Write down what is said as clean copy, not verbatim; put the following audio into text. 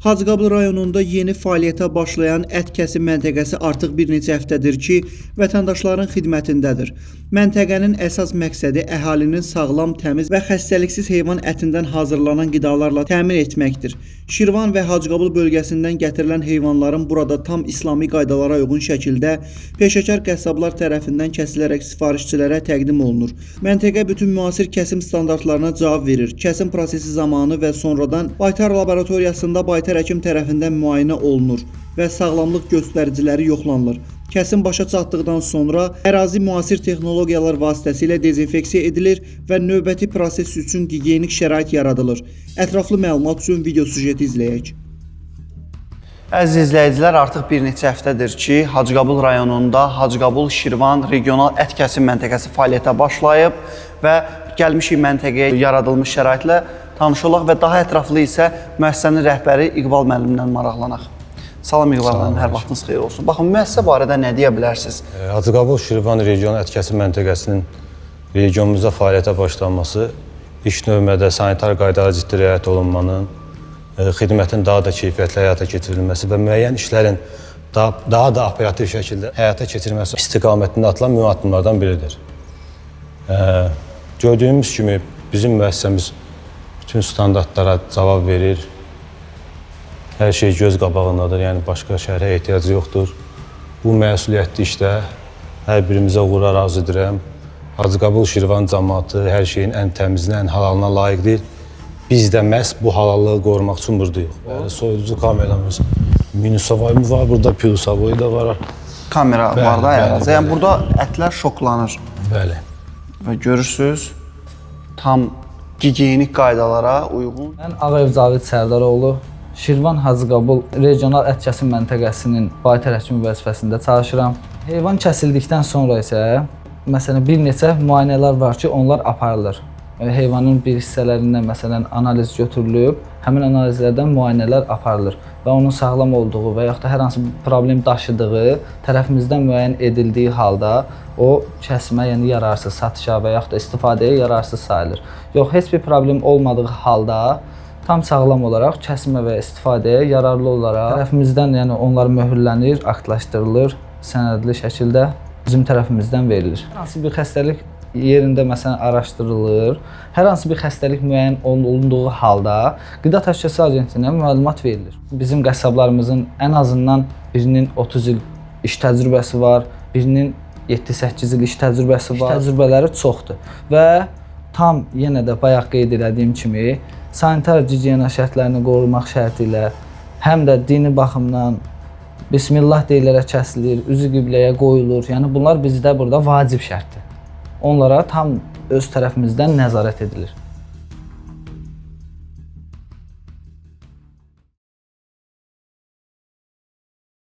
Hacıqabul rayonunda yeni fəaliyyətə başlayan ət kəsim məntəqəsi artıq bir neçə həftədir ki, vətəndaşların xidmətindədir. Məntəqənin əsas məqsədi əhalinin sağlam, təmiz və xəstəliksiz heyvan ətindən hazırlanan qidalarla təmin etməkdir. Şirvan və Hacıqabul bölgəsindən gətirilən heyvanların burada tam İslami qaydalara uyğun şəkildə peşəkar qəssablar tərəfindən kəsilərək sifarişçilərə təqdim olunur. Məntəqə bütün müasir kəsim standartlarına cavab verir. Kəsim prosesi zamanı və sonradan baytar laboratoriyasında baytar həkim tərəfindən müayinə olunur və sağlamlıq göstəriciləri yoxlanılır. Kəsim başa çatdıqdan sonra ərazi müasir texnologiyalar vasitəsilə dezinfeksiya edilir və növbəti proses üçün gigiyenik şərait yaradılır. Ətraflı məlumat üçün video süjeti izləyək. Əziz izləyicilər, artıq bir neçə həftədir ki, Hacıqabul rayonunda Hacıqabul Şirvan regional ət kəsim məntəqəsi fəaliyyətə başlayıb və gəlmişik məntəqəyə yaradılmış şəraitlə tanış olaq və daha ətraflı isə müəssisənin rəhbəri İqbal müəllimlə maraqlanaq. Salam İqbal müəllim, hər vaxtınız xeyir olsun. Baxın, müəssisə barədə nə deyə bilərsiniz? Hacıqabul Şirvan region ət kəsim məntəqəsinin regionumuzda fəaliyyətə başlanması ilk növbədə sanitar qaydalara ciddi riayət olunmanın, xidmətin daha da keyfiyyətli həyata keçirilməsi və müəyyən işlərin daha da operativ şəkildə həyata keçirilməsi istiqamətində atılan mühüm addımlardan biridir. Gördüyümüz kimi bizim müəssisəmiz bütün standartlara cavab verir. Hər şey göz qabağındadır, yəni başqa şərhə ehtiyac yoxdur. Bu məsuliyyətli işdə hər birimizə uğurlar arzu edirəm. Hacıqabul Şirvan camaatı hər şeyin ən təmizinə, ən halalına layiqdir. Biz də məhz bu halallığı qorumaq üçün buradayıq. Bəli, soyuducu kameramız, minusavoy var burada, plusavoy da var. Kamera Bəli, var da bəli, ərazi. Yəni bəli. burada ətlər şoklanır Bəli. və görürsüz tam gigiyenik qaydalara uyğun. Mən Ağayev Cavid Sərdaroğlu, Şirvan Hacıqabul regional ət kəsim məntəqəsinin baytar həkimi vəzifəsində çalışıram. Heyvan kəsildikdən sonra isə məsələn bir neçə müayinələr var ki, onlar aparılır. Heyvanın bir hissələrindən məsələn analiz götürülüb, həmin analizlərdən müayinələr aparılır və onun sağlam olduğu və yaxud da hər hansı bir problem daşıdığı tərəfimizdən müəyyən edildiyi halda o kəsimə, yəni yararsız, satışa və yaxud da istifadəyə yararsız sayılır. Yox, heç bir problem olmadığı halda tam sağlam olaraq kəsimə və istifadəyə yararlı olaraq tərəfimizdən, yəni onlar möhürlənir, aktlaşdırılır, sənədli şəkildə bizim tərəfimizdən verilir. Hər hansı bir xəstəlik yerində məsələn araşdırılır. Hər hansı bir xəstəlik müəyyən olunduğu halda Qida Təhlükəsizliyi Agentliyinə məlumat verilir. Bizim qəssablarımızın ən azından birinin 30 il iş təcrübəsi var, birinin 7-8 il iş təcrübəsi var. İş təcrübələri çoxdur və tam yenə də bayaq qeyd elədiyim kimi sanitar gigiyena şərtlərini qorumaq şərti ilə həm də dini baxımdan Bismillah deyilərək kəsilir, üzü qibləyə qoyulur. Yəni bunlar bizdə burada vacib şərtdir. Onlara tam öz tərəfimizdən nəzarət edilir.